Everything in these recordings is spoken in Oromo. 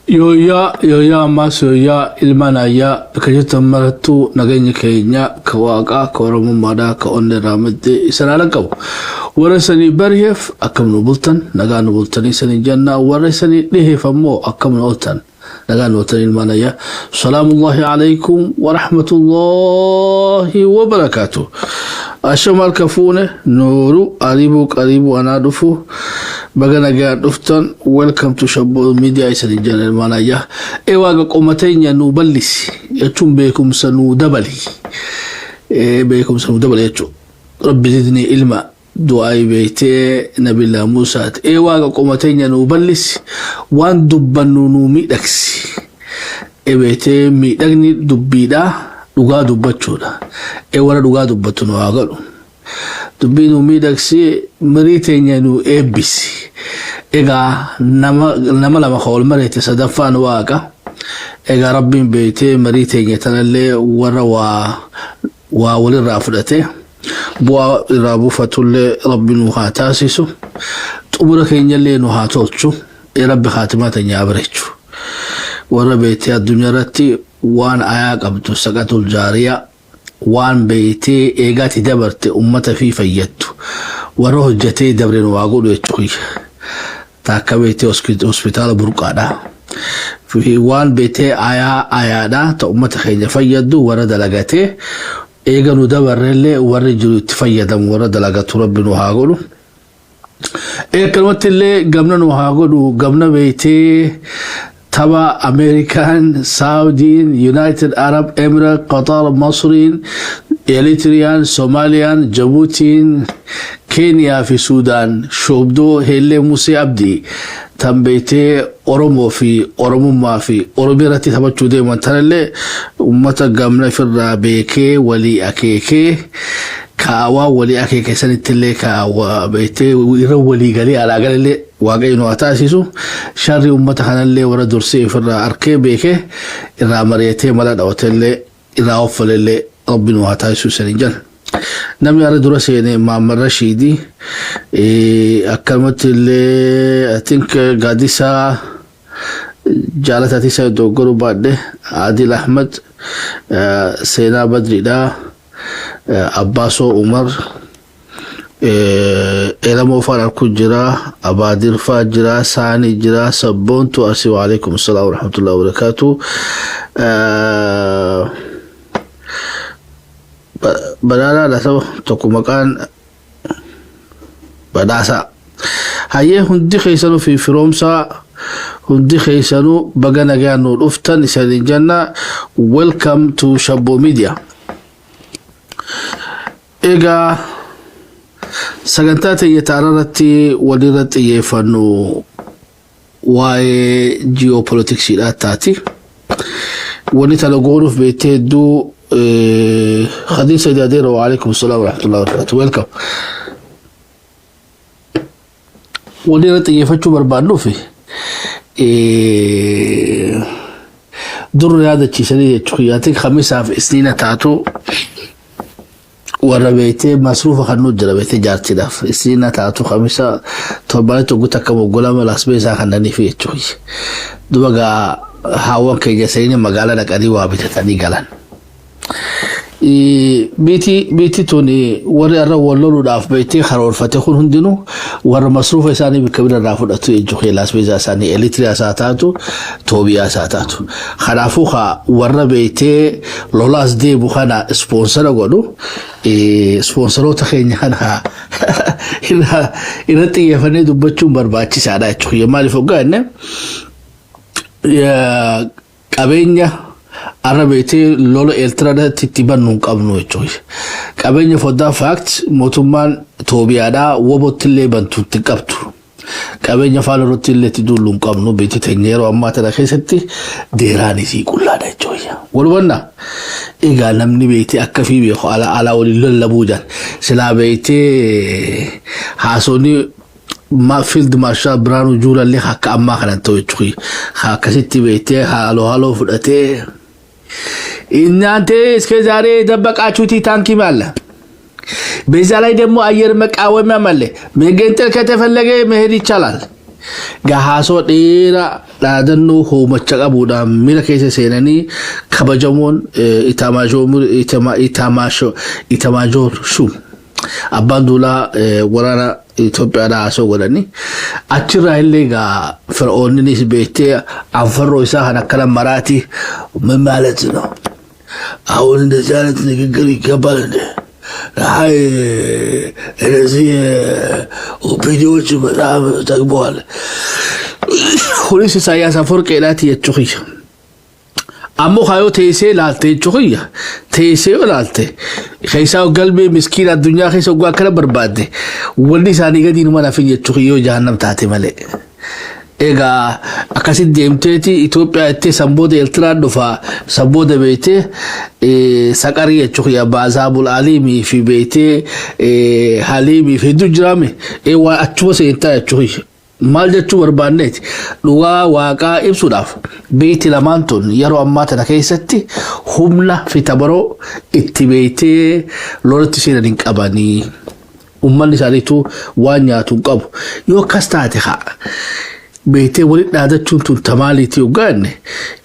Yooyyaa yooyyaa ammaas yooyyaa ilmaan ayyaa bakka jirtan marattuu nageenya keenya ka waaqaa ka oromummaadhaa ka onnee irraa madde isan haala qabu. Warra isanii bari'eef akkam nu bultan nagaa nu bultanii isanii jenna warra isanii dhiheef ammoo akkam nu ooltan nagaa nu ooltan ilmaan ayyaa. Salaamullahi alaikum wa rahmatullahi wa barakaatu. Ashama harka fuune nooru ariibuu qariibuu anaa dhufu baga nagaan dhuftan. Welcome to Shabboo Media isanii jenna ilmaan ayyaa. Ee waaqa qoma teenya nuu ballisi jechuun beekumsa nuu dabali. Ee beekumsa nuu dabali jechuun. Rabbi zidni ilma du'aayi beektee Nabiillaa Muusaati. Ee waaqa qoma teenya nuu ballisi waan dubbannu nuu miidhagsi. Ee beektee miidhagni dubbiidha dhugaa dubbachuudha. Ee warra dhugaa dubbatu nu haa godhu. Dubbii nuu miidhagsi marii teenya nuu eebbisi. Egaa nama nama lama ka wal mareete sadaffaan waaqa. Egaa rabbiin beektee marii teenya tanallee warra waa waa walirraa fudhate bu'aa irraa buufatullee rabbi nu haa taasisu. Xumura keenyallee nu haa tolchu. Ee rabbi kaatimaa teenya haa bareechu. Warra beektee addunyaa irratti waan ayaa qabdu saqatul jaariyaa waan beektee eegaati dabarte ummata fi fayyaddu warra hojjetee dabre nu waa godhu jechuu kiyya. Taakka beektee hospitaala burqaadha. Fi waan beektee ayaa ayaadha ta ummata keenya fayyaddu warra dalagatee eega nu dabarrellee warri jiru itti fayyadamu warra dalagatu rabbi nu haa godhu. Akkanumatti illee gamna nu haa godhu gamna beektee tapha Ameerikaan, Saawudiin, United Arab Emirates, Qatar, Masriin, Eritiriyaan, Soomaaliyaan, Jabuutiin, Keeniyaa fi Suudaan shoobdoo Heellee Musee Abdii tan beektee Oromoo fi Oromummaa fi Oromiyaa irratti taphachuu deeman tanallee uummata gamna ofirraa beekee walii akeekee kaawaa walii akeeke sanittillee kaawaa beektee irra walii galee alaa galallee waaqayyo nu haa taasisu sharri uummata kanallee warra dursee ofirraa arkee beekee irraa mari'atee mala dhawatellee irraa offalellee rabbi nu haa taasisu isaniin jenna. Namni har'a dura seene Maamman Rashiidi akkanumatti illee I think Gaadisaa Jaalata Tisaa dogoggoruu baadhe Adil Ahmad Seenaa Badriidha Abbaasoo Umar Elamoo faan arkuu jira Abaadir faa jira Saanii jira Sabboontu Arsii waalaikum salaam warahmatullahi wabarakaatu. Badhaadhaadha saba tokko maqaan badhaasaa. Hayyee hundi keessanuu fi firoomsaa hundi keessanuu baga nagaan nu dhuftan isaniin jenna. Welcome to Shabboo Media. Egaa sagantaa teenya taana irratti walirra xiyyeeffannu waa'ee ji'oopolitiksiidhaa taati. Wanni tana goonuuf beektee hedduu Khadiir Said Adeero wa alaikum salaam wa rahmatullahi wa barakatuh. Welcome. Wanni irra xiyyeeffachuu barbaannuuf dur yaadachiisanii jechuudha. Yaatiin kamisaaf isniina taatu warra beektee masruufa kan nuti jira beektee jaartiidhaaf isniina taatu kamisa torbaanii tokko takka moggolama lasbeesaa kannaniif jechuudha. Duba gaa haawwan keenya seenii magaalaa dhaqanii waa bitatanii galan. Biitii tun warri irra wal loluudhaaf beektee karoorfate kun hundinuu warra masruufa isaanii bakka bira irraa fudhatu jechuudha. Lasbeesaa isaanii Eritiriyaa isaa taatu Toobiyaa isaa taatu. Kanaafuu kaa warra beektee lolaas deemu kana ispoonsara godhu ispoonsaroota keenya kana irra xiyyeeffannee dubbachuun barbaachisaadha jechuudha. Maaliif hoggaa jenne qabeenya arra beektee lola Eertiraatti itti bannu hin qabnu jechuudha. Qabeenya foddaa fact mootummaan Toobiyaadhaa wobotti illee bantu itti qabdu. Qabeenya faana irratti illee itti duullu hin qabnu biyyi teenya yeroo ammaa tana keessatti deeraan isii qullaadha jechuudha. Walhubannaa egaa namni beektee akka fi beeku ala alaa waliin lallabuu jaan silaa beektee haasonni field marshal Biraanuu Juulallee akka ammaa kanan ta'u jechuudha. Akkasitti beektee haaloo haaloo fudhatee እናንተ እስከ ዛሬ የደበቃችሁት ታንኪም አለ። በዛ ላይ ደግሞ አየር መቃወሚያም አለ። መገንጠል ከተፈለገ መሄድ ይቻላል። Gaa haasoo dheeraa dhaadannoo hoomacha qabuudhaan miira keessa seenanii kabajamoon Itaamaajoor Shum abbaan duulaa waraana Itoophiyaadhaa haasoo godhanii achirraa illee gaa fir'oonnis beektee anfarroo isaa kan akkana maraati ምን ማለት ነው? አሁን እንደዚህ አይነት ንግግር ይገባል እንዴ? አይ እነዚህ ኦፒዲዎች በጣም ጠግበዋል። Kunis Isaayyaas Aforqeedhaati jechuu kiyya. Ammoo kaayoo teessee ilaalte jechuu kiyya. Teessee yoo ilaalte keessaa galmee miskiin addunyaa keessa waggaa akkana barbaadde wanni isaanii gadi numa nafin jechuu kiyya yoo jahannam taate malee. Egaa akkasitti deemteeti Itoophiyaa jettee san booda Eertiraan dhufa, san booda beektee saqarii jechuu kiyya Baazaabul Aliimii fi beektee Haliimii fi hedduu jiraame waa achuma seentaa jechuu kiyya. Maal jechuu barbaanneeti, dhugaa waaqaa ibsuudhaaf beekti lamaan tun yeroo ammaa tana keessatti humna fi tabaroo itti beektee lolatti seenan hin qabanii. Uummanni isaaniitu waan nyaatu hin qabu. Yoo akkas taate haa beektee walitti dhaadachuun tun tamaaliiti yoggaanne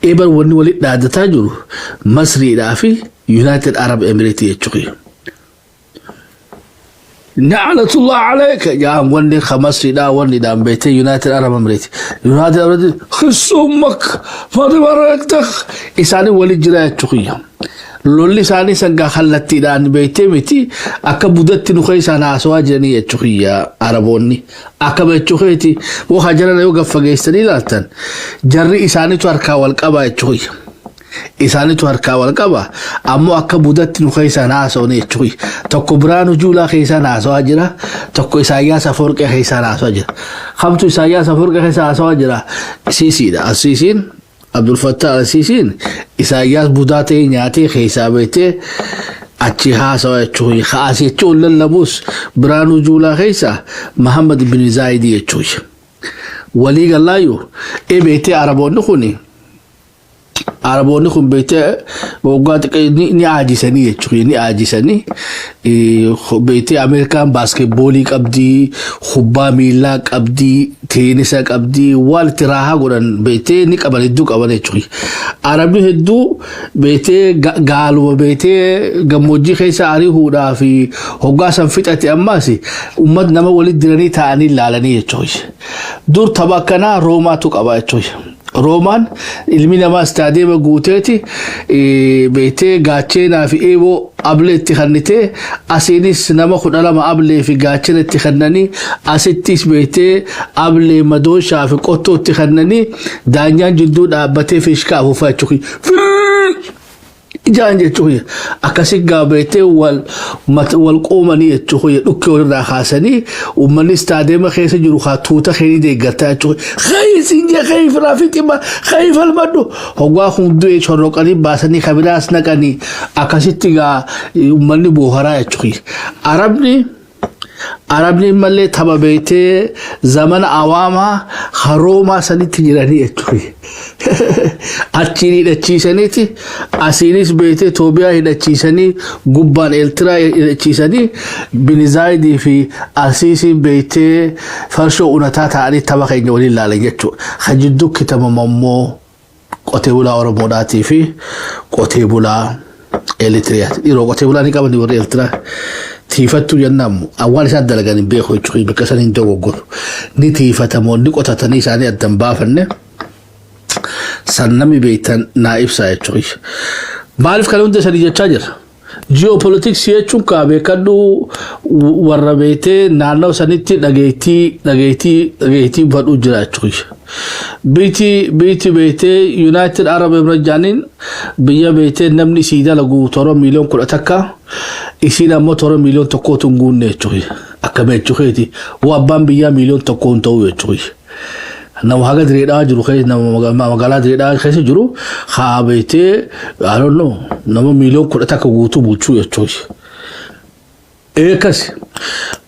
eebar wanni walitti dhaadataa jiru Masriidhaa fi United Arab Emirates jechuudha. Na'anatullah alayka jaan wanni ka Masriidhaa wanni dhaan beektee United Arab Emirates. United Arab Emirates khissummak fadibaraktak isaanii walitti jira jechuudha. Lolli isaanii sangaa kallattiidhaan beektee miti, akka budatti nu keessaan haasawaa jiranii jechuudha Araboonni. Akka jechuudha waxa jaran yoo gaffageessanii ilaaltan jarri isaaniitu harkaa wal qaba jechuudha. Isaanitu harkaa wal qaba, ammoo akka budatti nu keessaan haasawni jechuudha. Tokko Biraanuu Juulaa keessaan haasawaa jira, tokko Isaayyaas Aforqee keessaan haasawaa jira. Kamtu Isaayyaas Aforqee keessaan haasawaa jira? Siisiidha. Asiisiin Abdul Fattah Asiisiin Isaayyaas budaa ta'ee nyaatee keessaa beektee achi haasawaa jechuudha. Kaasii jechuun lallabus Biraanuu Juulaa keessa Muhammad bin Zaayidii jechuudha. Walii galaayyuu beektee Araboonni kun beektee waggaa xiqqee ni aajisanii jechuudha, ni aajisanii beektee. Ameerikaan baaskeetboolii qabdii, kubbaa miillaa qabdii, teenisa qabdii, waan itti raahaa godhan beektee ni qaban, hedduu qaban jechuudha. Arabni hedduu beektee gaaluma beektee gammoojjii keessa ariihuudhaa fi hoggaa san fixate ammaas uummata nama walitti diranii taa'anii ilaalanii jechuudha. Dur tapha akkanaa Roomaatu qaba jechuudha. Roomaan ilmi namaa istaadiyeema guuteeti beektee gaacheenaa fi eeboo ablee itti kennitee, asiinis nama 12 ablee fi gaachena itti kennanii, asittis beektee ablee, madooshaa fi qottoo itti kennanii, daanyaan jidduu dhaabbatee fiishkaa afuufaa jechuudha. Ijaan jechuudha. Akkasi gaa beektee wal wal qoomanii jechuudha, dhukkee walirraa kaasanii uummanni istaadeema keessa jiru haa tuuta keenii deeggartaa jechuudha. Kayi siin jee, kayi firaa fixima, kayi falmadhu hoggaa hunduu shorroqanii baasanii kabiraas naqanii akkasitti gaa uummanni booharaa jechuudha. Arabni mallee tapha beektee zamana awaamaa haroomaa sanitti jiranii jechuudha. Achiin hidhachiisaniiti, asiinis beektee Itoophiyaa hidhachiisanii, gubbaan Eertiraa hidhachiisanii, Binizaayidii fi Alsiisiin beektee farshoo unataa ta'anii tapha keenya waliin ilaalan jechuudha. Kan jidduu kitabamu ammoo qotee bulaa Oromoodhaatii fi qotee bulaa Eritiriyaati. Dhiiroo qotee bulaa ni qaban warri Eertiraa. Tiifattuu jennaan waan isaan dalagan hin beeku jechuudha. Bakka isaan hin dogoggoru. Ni tiifatamoo ni qotatanii isaanii addan baafanne san namni beektan naa ibsaa jechuudha. Maaliif kana hunda sanii jechaa jira? Ji'oopolitiksii jechuun kaa beekadhu, warra beektee naannoo sanitti dhageettii dhageettii dhageettii badhuu jira jechuudha. Biitti beektee United Arab Emirates jaaniin biyya beektee namni isii dalagu toora miiliyoon 11, isiin ammoo toora miiliyoon 1tu hin guunne jechuudha. Akka jechuudha. Waa abbaan biyyaa miiliyoon 1 hin ta'u jechuudha. Nama haga direedhaa jiru keessa, nama magaalaa direedhaa keessa jiru haa beektee, I don't know, nama miiliyoon 11 guutuu bulchuu jechuudha. Eekas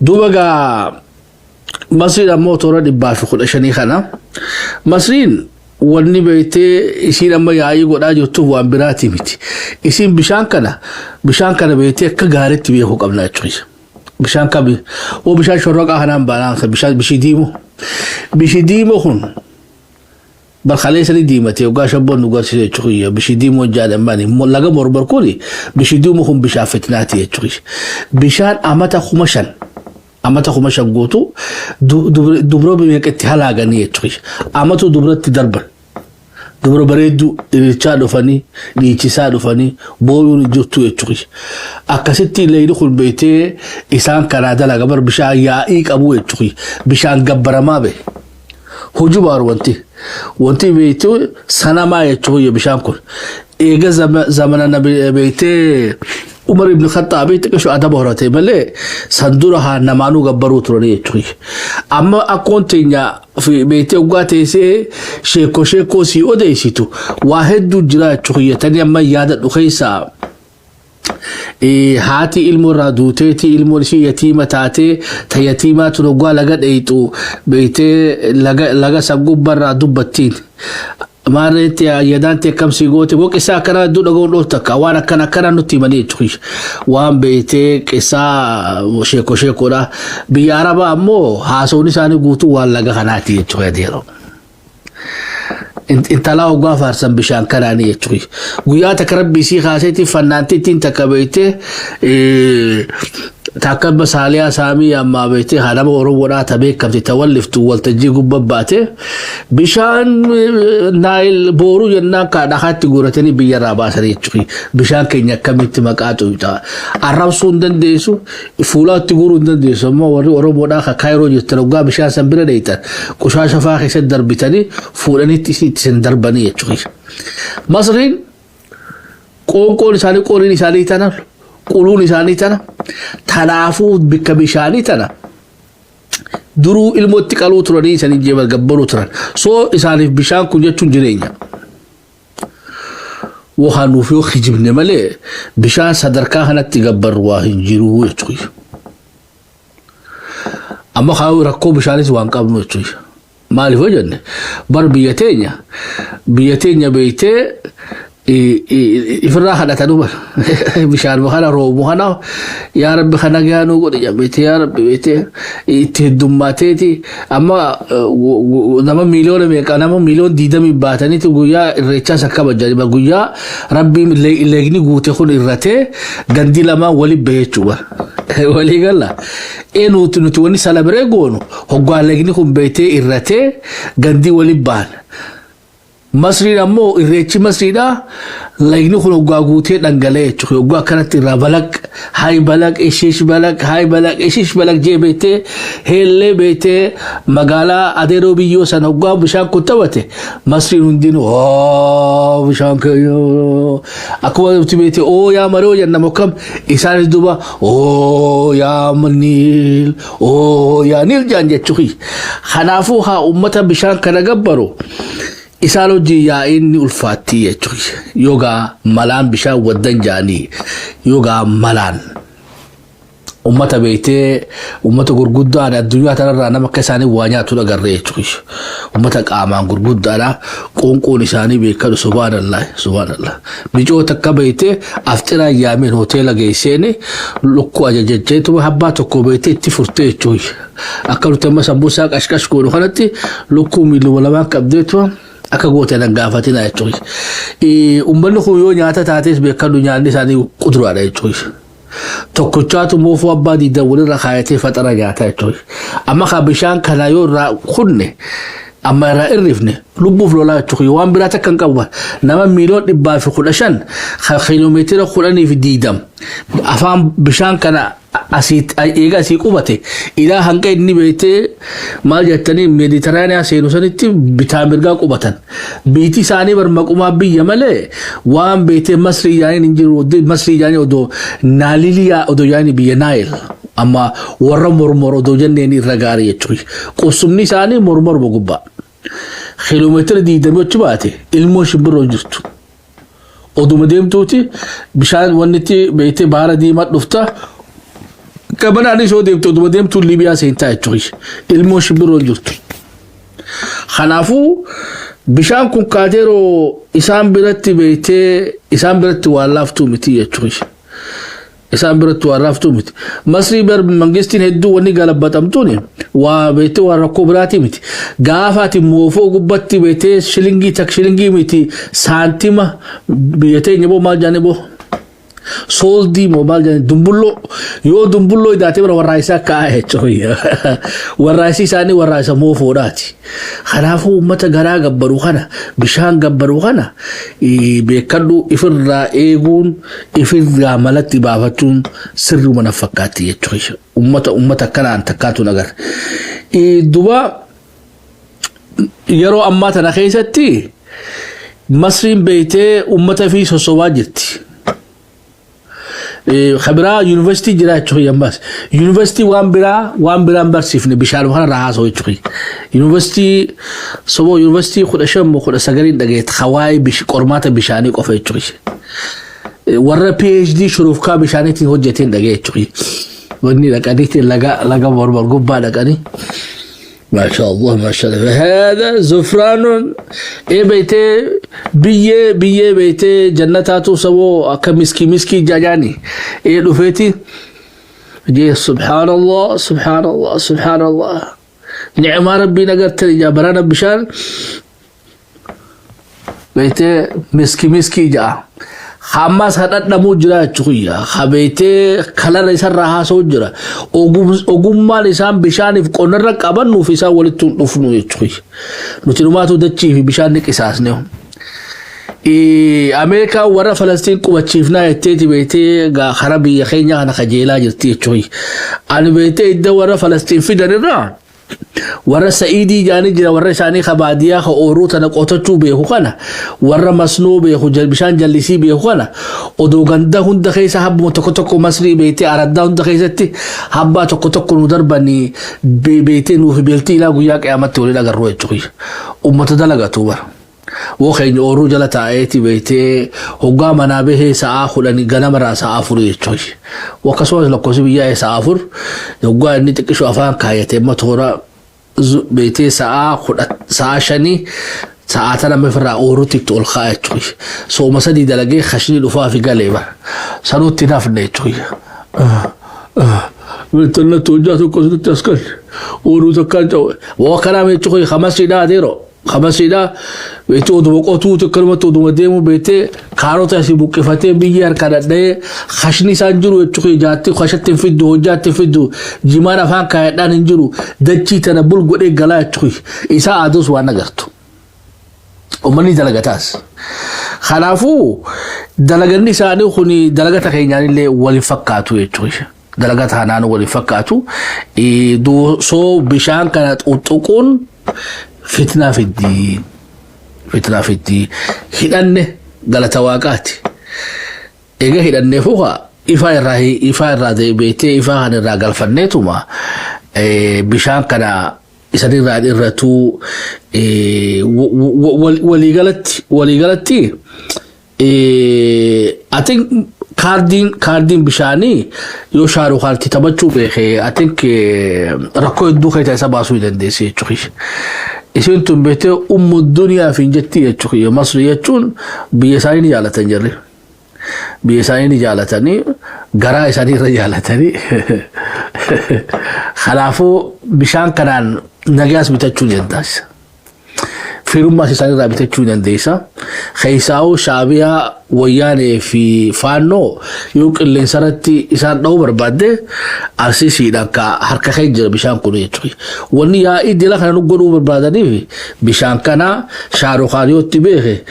duuba gaa Masriin ammoo toora 115 kana. Masriin wanni beektee isiin amma yaa'ii godhaa jirtuuf waan biraati miti. Isiin bishaan kana beektee akka gaariitti beekuu qabna jechuudha. Bishaan kami? Oo, bishaan shorroqaa kanaan baanaan bishaan bishii diimoo. Bishii diimoo kun barkalee sani diimatee yoggaa shabboon nu garsiise jechuudha. Bishii diimoo jaalamani laga Mormor kun, bishii diimoo kun bishaan fitnaati jechuudha. Bishaan amata 5000, amata 5000 guutuu dubroo meeqatti halaaganii jechuudha. Amatu dubratti darban. Dubra bareedduu diriirchaa dhufanii, dhiichisaa dhufanii, booyuun jirtu jechuudha. Akkasitti leeyni kun beektee isaan kanaa dalaga bar, bishaan yaa'ii qabu jechuudha. Bishaan gabbaramaa bahe. Hujubaaru wanti. Wanti beektee sanamaa jechuudha bishaan kun. Eega zamana beektee Umar ibn Khattaabii xiqqisho adaba horate malee, san dura haa namaanuu gabbaruu turanii jechuudha. Amma akkoon teenya beektee waggaa teessee sheekoo sheekoo sii odeessitu waa hedduu jira jechuudha. Tani amma yaadadhu keessaa haati ilmoo irraa duuteeti, ilmoon ishii yatiima taatee, ta yatiimaa tun waggaa laga dheeyxu beektee laga san gubbarraa dubbattiin. Maarreetti yadaanti akkamsii goote moo qisaa akkanaa hedduu dhaga'uun dhooftu, akka waan akkana akkana nutti himanii jechuudha. Waan beektee qisaa sheekoo sheekoodha. Biyya Arabaa ammoo haasawni isaanii guutuu waan laga kanaati jechuudha yeroo. Intalaa hoggaa faarsan bishaan kanaanii jechuudha. Guyyaa takka rabbi isii kaaseeti fannaantittiin takka beektee takka Saaliyaa Saamii ammaa beektee haadama Oromoodhaa ta beekamte, ta walliftu, waltajjii gubbaa baate, bishaan Naayil booruu jennaan kaa dhakaatti guuratanii biyyarraa baasanii jechuudha. Bishaan keenya akkamitti maqaa xuuxa. Arrabsuu hin dandeessu, fuulaatti guuruu hin dandeessu. Ammoo warri Oromoodhaa ka Kaayiroo jirtan hoggaa bishaan san bira dheeytan qushaasha fa'aa keessatti darbitanii fuudhanitti isin darbanii jechuudha. Masriin qoonqoon isaanii, qoriin isaanii tana, quluun isaanii tana, tanaafuu bikka bishaanii tana duruu ilmootti qaluu turanii isanii jeema gabbaruu turan. So isaaniif bishaan kun jechuun jireenya. Waan nuuf yoo kijibne malee bishaan sadarkaa kanatti gabbarru waa hin jiru jechuudha. Amma kaa rakkoo bishaanis waan qabnu jechuudha. Maaliif yoo jenne, bar biyya teenya beektee ifirraa kadhatanuu bar bishaan kana roobu kana, yaa Rabbi kana gaanuu godhe beektee, yaa Rabbi beektee itti heddummateeti. Amma nama miiliyoona meeqa, nama miiliyoona 20 baataniiti guyyaa irreechaa isa kabajani, guyyaa Rabbiin leegni guute kun irratee gandi lamaan waliin bahe jechuudha. Walii gala. Nuti wanni celebrate goonu hoggaa leegni kun beektee irratee gandii waliin bahan. Masriin ammoo irreechi Masriidha. Lagni kun hoggaa guutee dhangala'ee jechuudha. Hoggaa akkanatti irraa balaq, haay balaq, ishiish balaq, haay balaq, ishiish balaq jee beektee heellee beektee magaalaa adeeroo biyyoo sana hoggaa bishaan kun taphate, Masriin hundinuu oo bishaan keenya akkuma nuti beektee oo yaa maroo jenna mokkam, isaanis duuba oo yaa Niil, oo yaa Niil jaan jechuudha. Kanaafuu haa uummata bishaan kana gabbaru isaan hojii yaa'iin ni ulfaattii jechuudha. Yogaa malaan bishaan waddan jaanii yogaa malaan ummata beektee ummata gurguddaan addunyaa tanarraa nama akka isaanii waa nyaatu agarree jechuudha. Ummata qaamaan gurguddaadha. Qoonqoon isaanii beekadu, subhaanallah, subhaanallah. Bicoota akka beektee afxiraan yaameen hoteela geesseeni lukkuu ajajajjeetu abbaa tokko beektee itti furtee jechuudha. Akka nuti amma sambuusaa qashqash goonu kanatti lukkuu miiluma lamaan qabdeetu akka goote nan gaafatina jechuudha. Uummanni kun yoo nyaata taates beekadu, nyaanni isaanii kuduraadha jechuudha. Tokkochaatu moofuu abbaa diidan walirra kaayatee faxara nyaata jechuudha. Amma ka bishaan kana yoo irraa kunne, amma irraa irrifne, lubbuuf lolaa jechuudha. Waan biraa takka hin qabu. Nama miiliyoona 115 kiiloomeetira 10 fi 20 afaan bishaan kana asii eega asii qubate ilaa hanga inni beektee maal jettanii Meeditiraaniyaa seenu sanitti bitaa mirgaa qubatan. Biitii isaanii barmaqumaa biyya malee waan beektee Masrii yaaniin hin jiru. Masrii yaanii odoo Naaliliyaa odoo yaanii biyya Naayil amma warra Mormor odoo jenneen irra gaarii jechuudha. Qubsumni isaanii Mormorma gubbaa. Kiiloomeetira 20 achi baate ilmoo shimbirroo jirtu. Oduma deemtuuti bishaan wannitti beektee baara diimaa dhufta. Qabanaanis yoo deemte oduma deemtuu Liibiyaa seentaa jechuudha. Ilmoo shimbirroo jirtu. Kanaafuu bishaan kun kaateeroo isaan biratti beektee isaan biratti waan laaftuu miti jechuudha. Isaan biratti waan raaftuu miti. Masrii bar mangistiin hedduu wanni galabbatamtuuni waa beektee waan rakkoo biraatii miti. Gaafa ati moofoo gubbatti beektee shilingii tak shilingii miti, saantima biyya teenya boo maal jaanii boo, sooldii moo maal jedhani, dumbulloo, yoo dumbulloo idaatee bira warraaqsa akka jechuudha. Warraaqsi isaanii warraaqsa moofoodhaati. Kanaafuu uummata garaa gabbaru kana, bishaan gabbaru kana beekadhu, ifirraa eeguun, ifirraa malatti baafachuun sirriuma na fakkaatti jechuudha. Uummata akkanaan takkaatu nagarra. Duba yeroo ammaa tana keessatti Masriin beektee uummata fi sossobaa jirti. Kabiraa yuunivarsiitii jira jechuudha ammas. Yuunivarsiitii waan biraa waan biraan barsiifne, bishaan kana irraa haasa'u jechuudha. Yuunivarsiitii soboo yuunivarsiitii 15 moo 19n dhageet hawaayee qormaata bishaanii qofa jechuudha. Warra PhD shurufkaa bishaaniitiin hojjeteen dhagee jechuudha. Wanni dhaqaniitiin laga mormor gubbaa dhaqanii. ما شاء الله ما شاء الله، هذا زفران إيه بيتي بيه بيه بيتي جنتاتو سبو أكا مسكي مسكي جاجاني إيه دفيتي جي، سبحان الله سبحان الله سبحان الله، نعم ربي نقرت جابرانا بشان بيتي مسكي مسكي جا hammas hadhadhamuu jira jechuudha. Habeetee kalara isarraa haasa'u jira. Ogummaan isaan bishaaniif qonnarra qaban nuuf isaan walitti hin dhufnu jechuudha. Nuti dhumaatu dachii fi bishaan ni qisaasne. Ameerikaan warra Falastiin qubachiifnaa jetteeti beetee karaa biyya keenya kana kajeelaa jirti jechuudha. Ani beetee iddoo warra Falastiin fidan irraa warra Sa'iidii jaanii jira, warra isaanii ka baadiyyaa ka ooruu tana qotachuu beeku kana, warra masnoo beeku, bishaan jallisii beeku kana, odoo ganda hunda keessa habbuma tokko tokko Masrii beektee araddaa hunda keessatti habbaa tokko tokko nu darbanii beektee nuuf beeltii ilaa guyyaa qiyaamatti waliin agarru jechuudha. Uummata dalagatu bara. Woo keenya ooruu jala taa'eeti beektee hoggaa manaa bahee sa'aa 10 ganamarraa sa'aa 4 jechuudha. Akkasumas lakkoofsi biyyaa sa'aa 4 hoggaa inni xiqqishoo afaan kaayatee amma toora beektee sa'aa 10 sa'aa 5 sa'aa tana ofirraa ooruutti itti ol kaa'a jechuudha. Sooma 3 dalagee kashnii dhufaa fi galee bara. Sanuutti nafne jechuudha. Biltannatti hojjaa tokko sitti as kan ooruu takkaan ta'u. Waa kanaa jechuudha kamasiidhaa adeeroo. Kamasiidhaa beektee oduma qotuutu akkanumatti oduma deemu beektee kaarota asii buqqifatee biyyi harka dhadha'ee kashni isaan jiru jechuudha. Jaatti kashatti hin fiddu, hojjaatti hin fiddu, jimaan afaan kaayadhaan hin jiru, dachii tana bul godhee galaa jechuudha. Isaa aduus waan agartu. Uummanni dalagataas. Kanaafuu dalaganni isaanii kun dalagata keenyaan illee waliin fakkaatu jechuudha. Dalagata kanaan waliin fakkaatu. Soo bishaan kana xuxuquun fitnaa fiddi. Fitnaa fiddi. Hidhanne galata waaqaati. Egaa hidhannee fuuka ifaa irraa beektee ifaa kana irraa galfanneetuma bishaan kana isanirraa irratuu waliigalatti I think kaardiin bishaanii yoo Shaarukaanti taphachuu beekee, I think rakkoo hedduu keessa isa baasuu ni dandeessi jechuudha. Isin tun beektee ummu duniyaa fi jetti jechuudha. Masri jechuun biyya isaanii ni jaalatan jirri. Biyya isaanii ni jaalatanii, garaa isaanii irra jaalatanii. Kanaafuu bishaan kanaan nagaas bitachuu ni dandeessa. Firummaas isaan irraa bitachuu ni dandeessa. Keessaa'uu Shaabiyaa, Wayyaanee fi Faannoo yoo qilleensa irratti isaan dha'uu barbaadde, Alsiisiidhaan ka harka kee jira bishaan kun jechuudha. Wanni yaa'ii dila kana nu godhuu barbaadaniif bishaan kana Shaarukaan yoo itti beeke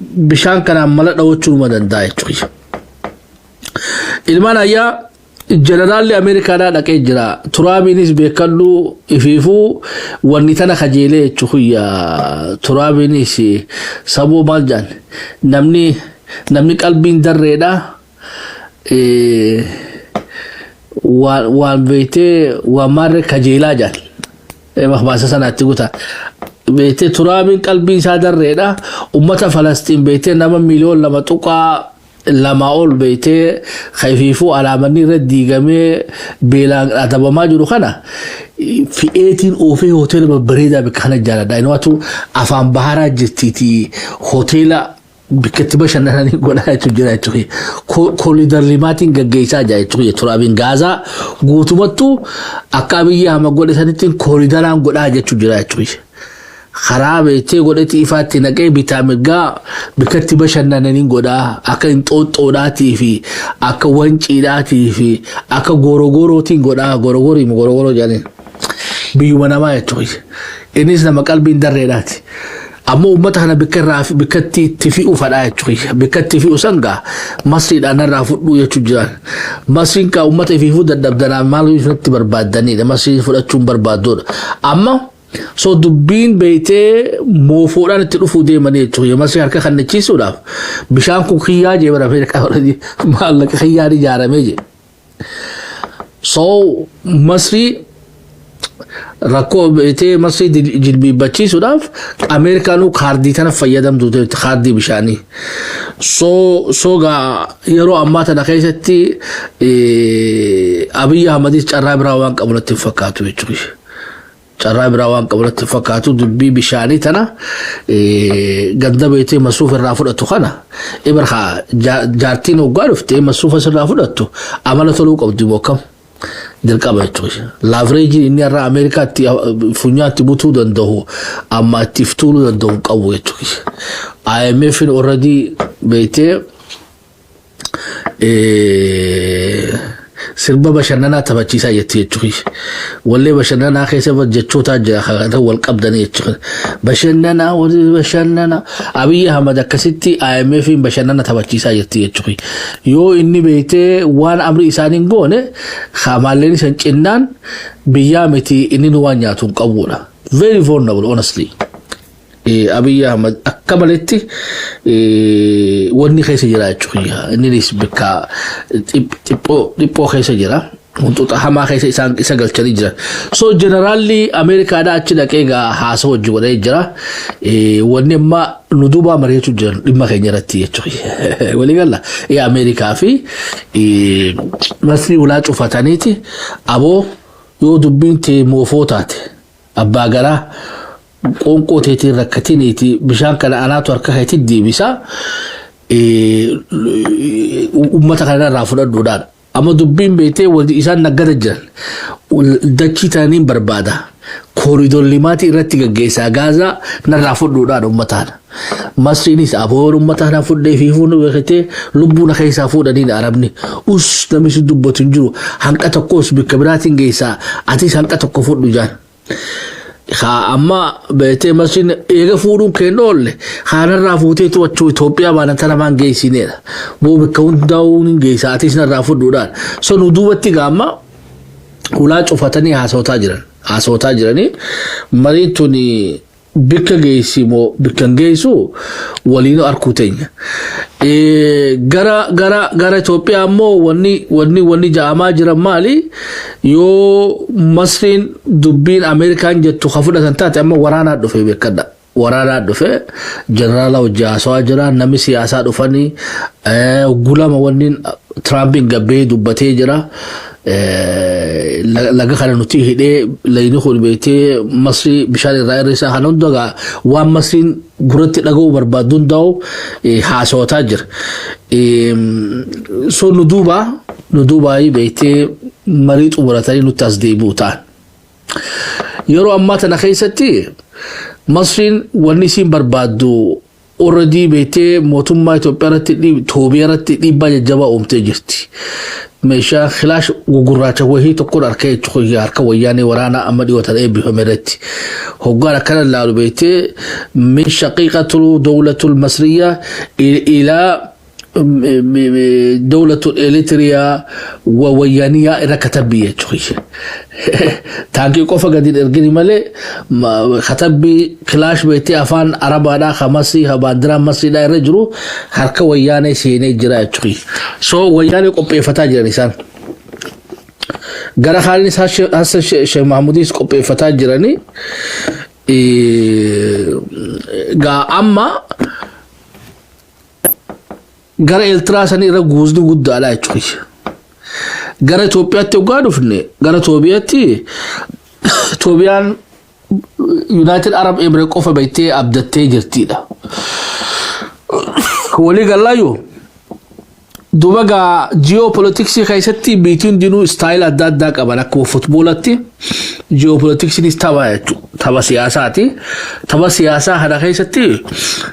bishaan kanaan mala dhawachuu numa danda'a jechuudha. Ilmaan ayyaa, jeneraalli Ameerikaadhaa dhaqee jira. Turaabiinis beekadhu, ifiifuu wanni tana kajeelee jechuudha. Turaabiinis saboo maal jedhan, namni qalbiin darreedha. Waan beektee waan maarree kajeelaa jedhan. Baasa sanaatti guta. Beektee Turaabiin qalbiin isaa darreedha. Uummata Falastiin beektee nama miliyoona 2.2 ol beektee kaifiifuu alaamanni irra diigamee beelaan adabamaa jiru kana fi'eetiin oofee hoteela babbareedaa bakka kana jaaladha. Inumaatu afaan baharaa jirtiiti hoteela. Bakka itti bashannananii godhaa jechuun jira jechuudha. Corridor limaatiin gaggeessaa jira jechuudha. Turaabiin Gaazaa guutumattuu akka Abiyyi Ahmad godhe sanitti corridoraan godhaa jechuun jira jechuudha. Karaa beektee godhetti ifaatti naqee bitaa mirgaa bakka itti bashannananii godhaa, akka Inxooxxoodhaatii fi akka Wanciidhaatii fi akka Gorogorootiin godhaa. Gorogorii gorogoroo jedhanii biyyuma namaa jechuudha. Innis nama qalbiin darreedhaati. Ammoo uummata kana bakka irraa bakka itti fi'u fadhaa jechuudha. Bakka itti fi'u sangaa Masriidhaan irraa fudhuu jechuun jiran. Masriin kaa uummata ifiifuu dadhabdanaa maal irratti barbaaddanidha. Masriin fudhachuun barbaaddoodha. Amma so dubbiin beeytee moofoodhaan itti dhufuu deemanii jechuudha. Masrii harka kannachiisuudhaaf bishaan kun kiyyaa jee bara maallaqa kiyyaan ijaaramee jee. So Masrii rakkoo beetee Masrii jilbiibbachiisuudhaaf Ameerikaanuu kaardii tana fayyadamtu, kaardii bishaanii. So gaa yeroo ammaa tana keessatti Abiyyi Ahmadis carraa biraa waan qabu natti hin fakkaatu jechuudha. Carraa biraa waan qabu natti hin fakkaatu. Dubbii bishaanii tana ganda beetee masuuf irraa fudhatu kana ibarkaa jaartiin hoggaa dhufte masuufa sirraa fudhattu amala toluu qabdi moo akkam? Dirqama jechuudha. Leverageiin inni irraa Ameerikaatti funyaatti butuu danda'u amma itti iftuuluu danda'u qabu jechuudha. IMF already beektee sirba bashannanaa taphachiisaa jetti jechuudha. Wallee bashannanaa keessa jechoota jira kan wal qabdanii jechuudha. Bashannanaa, walii bashannanaa. Abiyyi Ahmad akkasitti IMF bashannana taphachiisaa jirti jechuudha. Yoo inni beektee waan amri isaanii hin goone, hamaalleen isan cinnaan biyyaa miti, inni nu waan nyaatu hin qabudha. Very vulnerable, honestly. Abiyyi Ahmad akka maletti wanni keessa jira jechuudha. Innis bakka dhiphoo keessa jira. Wantoota hamaa keessa isaan isa galchanii jiran. So jeneraalli Ameerikaadhaa achi dhaqee gaa haasa hojii godhee jira. Wanni amma nu duubaa mari'achuu jiran dhimma keenya irratti jechuudha. Walii galla. Ameerikaa fi Masrii ulaa cufataniiti, aboo yoo dubbiin tee moofoo taate, abbaa garaa qoonqoo teetiin rakkatiniiti, bishaan kana anaatu harka keetti deebisa, uummata kana irraa fudhadhuudhaan. Amma dubbiin beektee walti isaan naggada jiran dachii ta'aniin barbaada. Corridor limaatii irratti gaggeessaa, Gaazaa narraa fudhuudhaan uummataan. Masriinis aboon uummata kana fudhee fi fuudhuu beektee lubbuu na keessaa fuudhaniin Arabni. Us, namni si dubbatu hin jiru. Hanqa tokkos bakka biraatiin geessaa, atis hanqa tokko fudhu jaan. Haa, amma beektee Masriin eega fuudhuun keenya oolle haanarraa fuuteetu achuu Itoophiyaa baana tana maan geessineedha. Boo, bakka hundaa'uu hin geessa, atis narraa fudhuudhaan. So nu duubatti gaamma ulaa cufatanii haasawotaa jiran. Haasawotaa jiranii mariin tuni bikka geessi moo bikka hin geessu waliin arkuu teenya. Gara Itoophiyaa ammoo wanni ja'amaa jiran maali? Yoo Masriin dubbiin Ameerikaan jettu ka fudhatan taate, amma waraanaa dhufe beekadha. Waraanaa dhufe, jeneraala hojii haasawaa jira, namni siyaasaa dhufanii gulama wanni Tiraampiin gabbee dubbatee jira. Laga kana nuti hidhee layni kun beektee Masrii bishaan irraa hir'isaa kana hunda waan Masriin gurratti dhaga'uu barbaaddu hundaa'u haasawataa jira. So nu duubaa beektee marii xumuratanii nutti as deebi'u ta'an. Yeroo ammaa tana keessatti Masriin wanni isiin barbaaddu already beektee mootummaa Itoophiyaa irratti, Toobiyaa irratti dhiibbaa jajjabaa uumtee jirti. Meeshaa kilaash gugurraacha wahii tokkoon harka jechuudha, harka wayyaanee waraanaa amma dhiyootan eebbifame irratti. Hoggaan akkana ilaalu beektee min shaqiiqatu dawlatul masriyaa ilaa dawlatul Eritiriyaa wa wayyaaniyaa irra katabbii jechuudha. Taankii qofa gadi hin ergini malee katabbii kilaash beektee afaan Arabaadhaa ka Masrii, ka baandiraa Masriidhaa irra jiru harka wayyaanee seenee jira jechuudha. So wayyaanee qopheeffataa jiran isaan. Gara kaaninis Hassan Sheekh Mahmuudis qopheeffataa jiranii. Gaa amma gara Eertiraa sanii irra guuzni guddaadha jechuudha. Gara Itoophiyaatti hoggaa dhufne, gara Itoophiyaatti, Itoophiyaan United Arab Emirates qofa beektee abdattee jirtidha. Walii gallaayyuu. Duuba gaa ji'oopolitiksii keessatti biitiin hundinuu style adda addaa qaban. Akkuma futboolatti ji'oopolitiksiinis tapha jechuudha. Tapha siyaasaati. Tapha siyaasaa kana keessatti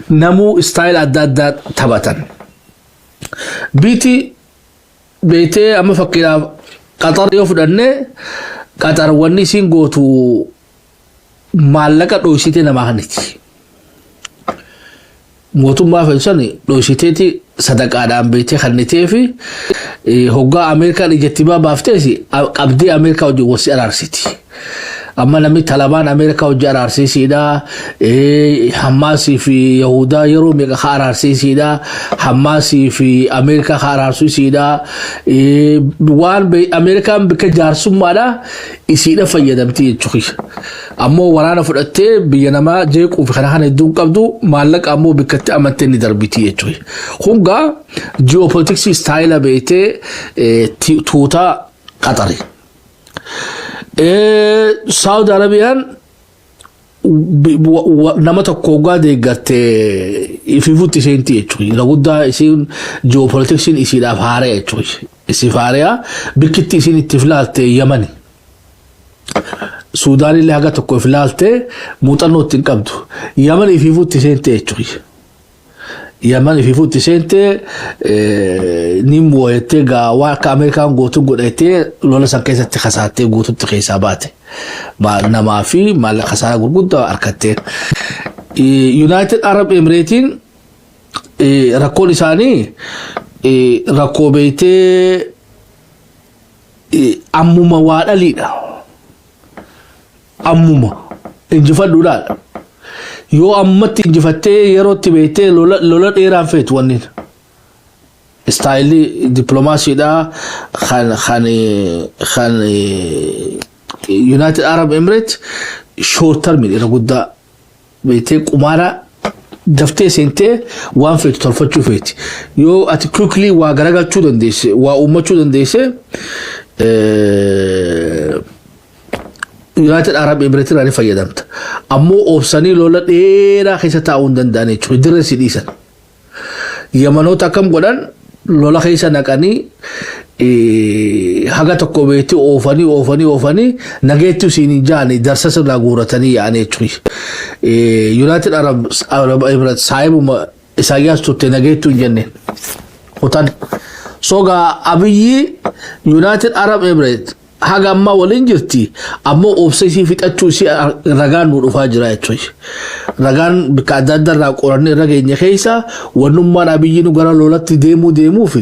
namuu style adda addaa taphatan. Biitii beetee amma fakkeenyaaf Qaxar yoo fudhanne, Qaxar wanni isiin gootu maallaqa dhoysitee namaa kaniti. Mootummaa fedhu dhoysiteeti sadaqaadhaan beetee kannitee fi hoggaa Ameerikaan ijatti baaftees qabdee Ameerikaa wajjin wasi araarsiti. Amma namni Talabaan Ameerikaa wajjin araarsiisiidha. Hammaasii fi Yahudaa yeroo meeqa ka araarsiisiidha. Hammaasii fi Ameerikaa ka araarsiisiidha. Waan Ameerikaan bikka jaarsummaadha isiidha fayyadamti jechuudha. Ammoo waraana fudhattee biyya namaa jeequu fi kana kana hedduun qabdu, maallaqa ammoo bikkatti amantee ni darbiti jechuudha. Hungaa ji'oopolitiksii style beektee tuutaa Qaxari. Saawud Arabiyaan nama tokko hoggaa deeggartee ifiifutti seenti jechuudha. Irra guddaa isiin ji'oopolitiksiin isiidhaaf haaree jechuudha. Isiif haare'a, bikkitti isiin itti filaalte Yamani. Suudaan illee haga tokko filaalte muuxannoo ittiin qabdu. Yaman ifiifutti seente jechuudha. Yaman ifiifutti seente ni moo'ettee gaa waan akka Ameerikaan gootu godhattee lola san keessatti kasaattee guututti keessaa baate. Namaa fi maallaqa kasaaraa gurguddaa harkattee. United Arab Emiratein rakkoon isaanii rakkoo beektee ammuma waa dhaliidha. Ammuma injifadhuudhaadha. Yoo ammatti injifattee yerootti beektee lola dheeraan feetu wanni. Style dippiloomaasiidha kan United Arab Emirates short term irra guddaa beektee qumaara daftee seentee waan feetu tolfachuu feeti. Yoo ati quickly waa garagalchuu dandeesse, waa uummachuu dandeesse, United Arab Emirates irraa ni fayyadamta. Ammoo oobsanii lola dheeraa keessa taa'uu hin danda'an jechuudha. Dirree si dhiisan. Yamanoota akkam godhan? Lola keessa naqanii haga tokko beektii oofanii oofanii oofanii nageetti isiin hin jaani darsa sirraa guuratanii yaa'anii jechuudha. United Arab Emirates saayibuma Isaayyaas turte nageettu hin jenneen. Kutan. Sogaa Abiyyi United Arab Emirates haga ammaa waliin jirti, ammoo obsa isii fixachuu isii ragaan nu dhufaa jira jechuudha. Ragaan bakka adda addaa irraa qorannee irra geenye keessa wannummaan Abiyyi nu gara lolatti deemuu deemuuf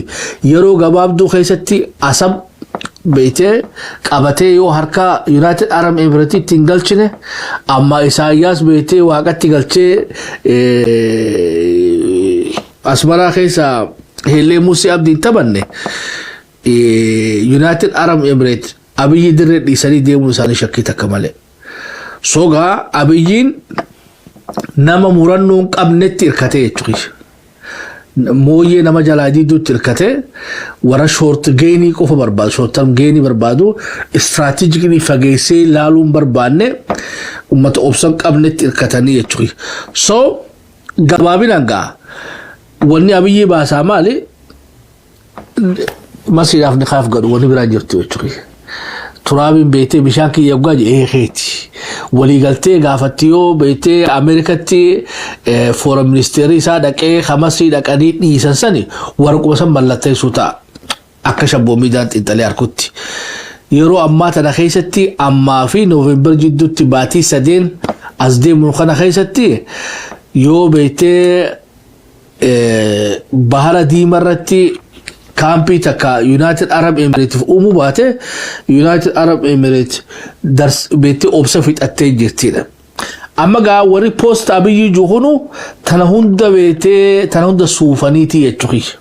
yeroo gabaabduu keessatti Asab beektee qabatee yoo harka United Arab Emirates ittiin galchine, amma Isaayyaas beektee waaqatti galchee Asmaraa keessa Heellee Musee Abdiin taphanne, United Arab Emirates Abiyyi dirree dhiisanii deemuun isaanii shakkii takka malee. Sogaa Abiyyiin nama murannoo hin qabnetti hirkatee jechuudha. Mooyyee nama jalaa diiduutti hirkatee warra short gain qofa barbaadu, short term gain barbaadu, strategically fageessee ilaaluu hin barbaanne, uummata obsa hin qabnetti hirkatanii jechuudha. So gabaabinaan gaa wanni Abiyyi baasaa maali? Masiidhaaf ni kaaf godhu wanni biraan jirtu jechuudha. Turaabiin beektee bishaan kiyya waggaa jedhee keeti. Waliigaltee gaafatti yoo beektee Ameerikatti foreign ministeerri isaa dhaqee hamasii dhaqanii dhiisan sani warquma san mallatteessuu ta'a. Akka shabboo miidhaan xiinxalee harkutti. Yeroo ammaa tana keessatti ammaa fi Noovembar jidduutti baatii 3 as deemu kana keessatti yoo beektee Bahara Diimaa irratti kaampii takka United Arab Emirates uumuu baate, United Arab Emirates beektee obsa fixattee jirtidha. Amma gaa warri post Abiyyi juhunu tana hunda beektee tana hunda suufaniiti jechuudha.